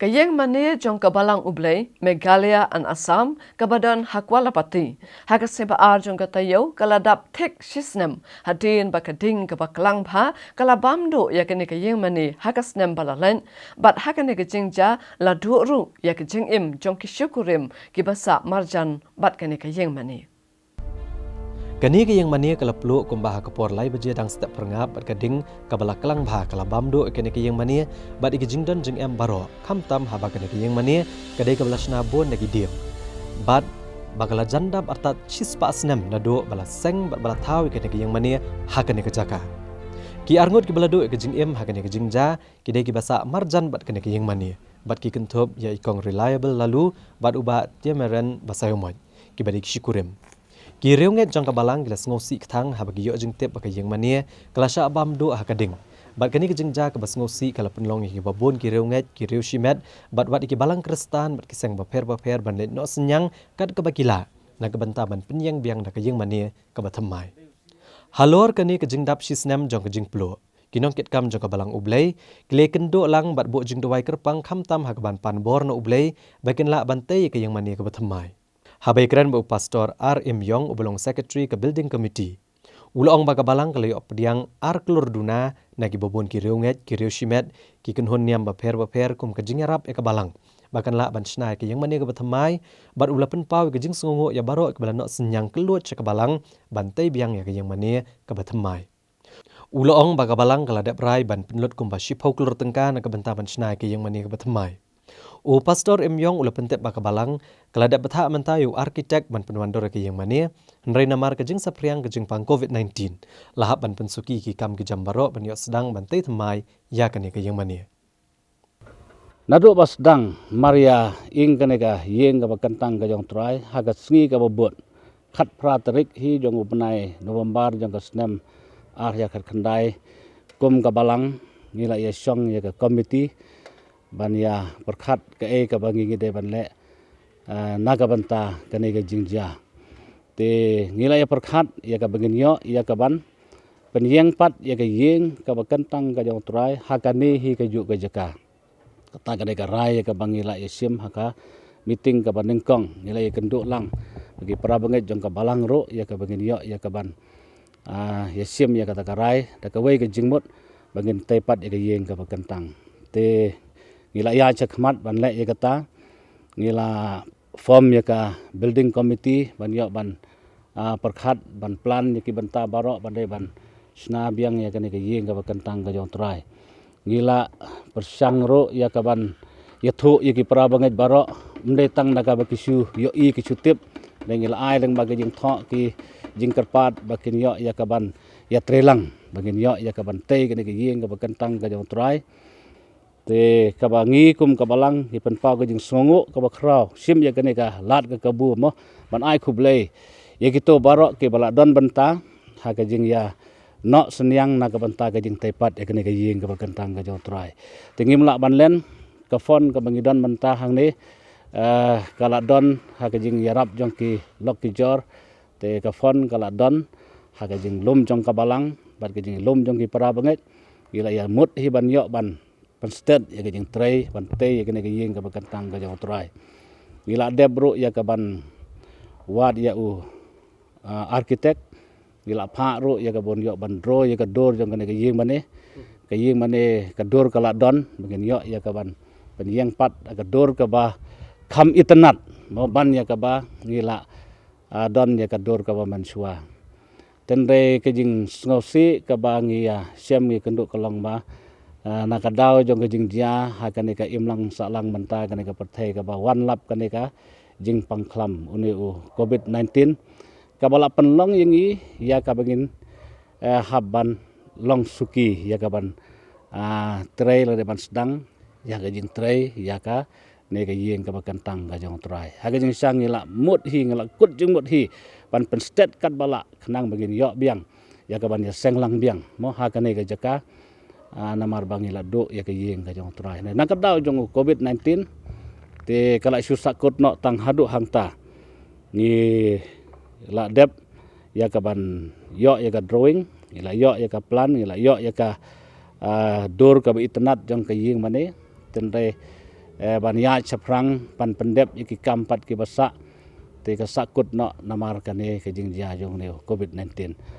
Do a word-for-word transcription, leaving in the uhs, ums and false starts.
Ka ïing mane jong ka Balang U Blei, Meghalaya and Assam, kaba don ha Kualapati, ha ka sngi ba ar jong ka taïew, ka la dap thik shi snem, hadien ba ka ding kaba klang bha, ka la bam duh ïa kane ka ïing mane, ha ka snem ba la leit, bad ha kane ka jingjia, la duh ruh ïa ka jingim jong ki shikurim, kiba sah marjan bad kane ka ïing mane. Kane ka ïing mane ka la pluh kumba ha ka por lai baje dang step pyrngap bad ka ding kaba la klang bha ka la bam duh ïa kane ka ïing mane bad ïa ka jingdon jingem baroh, khamtam haba kane ka ïing mane ka dei kaba la shna bun da ki dieng. Bad ba ka la jan dap artat shispah snem naduh ba la seng bad ba la thaw ïa kane ka ïing mane ha kane ka jaka. Ki arngut kiba la duh ïa ka jingim ha kane ka jingjia ki dei kiba sah marjan bad kane ka ïing mane bad ki kynthup ïa i Kong Reliable Laloo bad u Bah Tiameren Basaiawmoit, kiba dei ki shikurim. Ki riewngeit jong ka Balang ki la sngewsih kthang haba ki ïoh jingtip ba ka ïing mane ka la shah bam duh ha ka ding. Bad kane ka jingjia kaba sngewsih ka la pynlong ïa kiba bun ki riewngeit, ki riew shimet, bad wat ïa ki Balang Khristan bad ki seng bapher bapher ban leit noh synñiang kat kaba ki lah, na ka bynta ban pynïeng biang da ka ïing mane kaba thymmai. Halor kane ka jingdap shi snem jong ka jingpluh, ki nongkitkam jong ka Balang U Blei ki la ïakynduh lang bad buh jingduwai kyrpang khamtam ha kaban pan bor na U Blei ba kin lah ban tei ïa ka ïing mane kaba thymmai. Haba ïakren bad u Pastor R Im Yong uba long Secretary ka Building Committee, u la ong ba ka Balang ka la ïoh pdiang ar klur duna na kiba bun ki riewngeit, ki riew shimet, ki kynhun niam bapher bapher kum ka jingïarap ïa ka Balang ba kan lah ban shna ïa ka ïing mane kaba thymmai, bad u la pynpaw ïa ka jingsngewnguh ïa baroh kiba la noh synñiang kylluid sha ka Balang ban tei biang ïa ka ïing mane kaba thymmai. U la ong ba ka Balang ka la dep rai ban pynlut kumba shiphew klur tyngka na ka bynta ban shna ïa ka ïing mane kaba thymmai. U Pastor Im Yong u la pyntip ba ka Balang ka la dep bthah mynta ïa u architect ban pynwandur ïa ka ïing mane, hynrei namar ka jingsaphriang ka jingpang Covid nineteen, la hap ban pynsuki ki kam ki jam baroh ban ïoh sdang ban tei thymmai ïa kane ka ïing mane. Naduh ba sdang mar ïa ing kane ka ïing kaba kyntang ka jong U Trai ha ka sngi kaba bud, khatphra tarik hi jong u bnai November jong ka snem ar hajar khatkhyndai, kum ka Balang ngi la ïa shong ïa ka komiti ban ïa pyrkhat kaei kaba ngi ngi dei ban leh, eh, na ka bynta kane ka jingjia. Te ngi la ïa pyrkhat ïa kaba ngin ïoh ïa kaban pynïeng pat ïa ka ïing kaba kyntang ka jong U Trai ha kane hi kajuh ka jaka. Kata ka dei ka rai ïa kaba ngi la ïa shim ha ka meeting kaba nyngkong, ngi la ïa kynduh lang bad ki para bangeit jong ka Balang ruh ïa kaba ngin ïoh ïa kaban, ah, ïa shim ïa kata ka rai da kawei ka jingmut ba ngin tei pat ïa ka ïing kaba kyntang. Te ngi la ïa sha khmat ban leh ïa kata, ngi la form ïa ka building committee ban ïoh ban, ah, pyrkhat ban plan ïa ki bynta baroh ban dei ban shna biang ïa kane ka ïing kaba kyntang ka jong U Trai. Ngi la pyrshang ruh ïa kaban ïathuh ïa ki para bangeit baroh, ym dei tang na kaba ki shu ïohi ki shu tip, hynrei ngi la ai lyngba ki jingthoh ki jingkyrpad ba kin ïoh ïa kaban ïatreilang ba ngin ïoh ïa kaban tei kane ka ïing kaba kyntang ka jong U Trai. Te kaba ngi kum ka Balang ngi pynpaw ka jingsngewnguh kaba khraw shim ïa kane ka lad ka kabu mo ban ai khublei ïa kito baroh kiba la don bynta ha ka jingïa noh synñiang na ka bynta ka jingtei pat ïa kane ka ïing kaba kyntang ka jong U Trai. Te ngim lah ban len, ka fund kaba ngi don bynta hangne, eh, ka la don ha ka jingïarap jong ki lok ki jor. Te ka fund ka la don ha ka jinglum jong ka Balang bad ka jinglum jong ki para bangeit. Ngi la ïa mut hi ban ïoh ban pynstet ïa ka jingtrei ban tei ïa kane ka ïing kaba kyntang ka jong U Trai. Ngi la dep ruh ïa kaban wad ïa u, ah, architect. Ngi la phah ruh ïa kaban ïoh ban draw ïa ka dur jong kane ka ïing mane. Ka ïing mane ka dur ka la don ba ngin ïoh ïa kaban pynïeng pat ïa ka dur kaba kham itynnad mo ban ïa kaba ngi la, ah, don ïa ka dur kaba mynshuwa. Hynrei ka jingsngewsih kaba ngi ïa shem ngi kynduh ka long ba, ah, na ka daw jong ka jingjia ha kane ka imlang sahlang mynta kane ka pyrthei kaba wan lap kane ka jingpang khlam une u Covid nineteen kaba la pynlong ïa ngi ïa kaba ngin, eh, hap ban long suki ïa kaban, ah, trei lane ban sdang ïa ka jingtrei ïa kane ka ïing kaba kyntang ka jong U Trai. Ha ka jingshisha ngi la mut hi, ngi la kut jingmut hi ban pynstet katba lah khnang ba ngin ïoh biang ïa kaban ïaseng lang biang mo ha kane ka jaka, ah, namar ba ngi la duh ïa ka ïing ka jong U Trai. Na ka daw jong u Covid nineteen te ka la shu sahkut noh tang haduh hangta. Ngi la dep ïa kaban ïoh ïa ka drawing, ngi la ïoh ïa ka plan, ngi la ïoh ïa ka, ah, dur kaba itynnad jong ka ïing mane. Hynrei eh, ban ïaid shaphrang, ban pyndep ïa ki kam pat kiba sah, te ka sahkut noh namar kane ka jingjia jong une u covid nineteen.